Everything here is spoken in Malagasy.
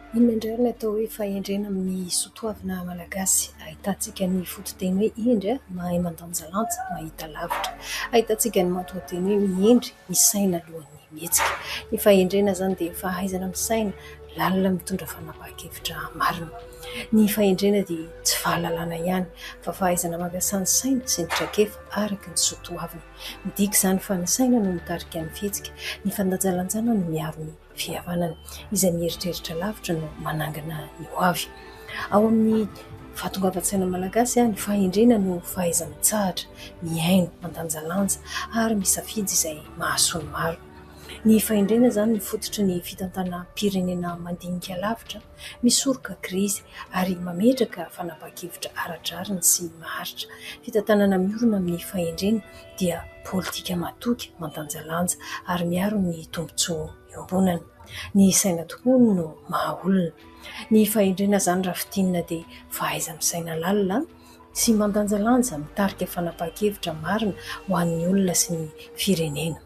Inona indray ary ny atao hoe fahendrena amin'ny soatoavina malagasy? Ahitantsika ny fototeny hoe hendry, mahay mandanjalanja, mahita lavitra. Ahitantsika ny matoanteny hoe mihendry, misaina alohan'ny mihetsika. Ny fahendrena izany dia fahaizana misaina lalina mitondra fanapahan-kevitra marina. Ny fahendrena dia tsy fahalalana ihany fa fahaizana mampiasa ny saina sy ny traikefa araka ny soatoavina. Midika izany fa ny saina no mitarika ny fihetsika, ny fandanjalanjana no miaro ny fihavanana. Izay mieritreritra lavitra no manangana ny ho avy. Ao amin'ny fahatongavan-tsaina malagasy, ny fahendrena no fahaiza-mitsahatra, mihaino, mandanjalanja ary misafidy izay mahasoa ny maro. Ny fahendrena izany no fototry ny fitantanam-pirenena mandinika lavitra, misoroka krizy ary mametraka fanapahan-kevitra ara-drariny sy maharitra. Fitantanana miorina amin'ny fahendrena dia politika matoky, mandanjalanja ary miaro ny tombontsoa iombonana. Ny saina tokoa no maha olona. Ny fahendrena izany raha fintinina dia fahaiza-misaina lalina sy mandanjalanja mitarika fanapahan-kevitra marina ho an'ny olona sy ny firenena.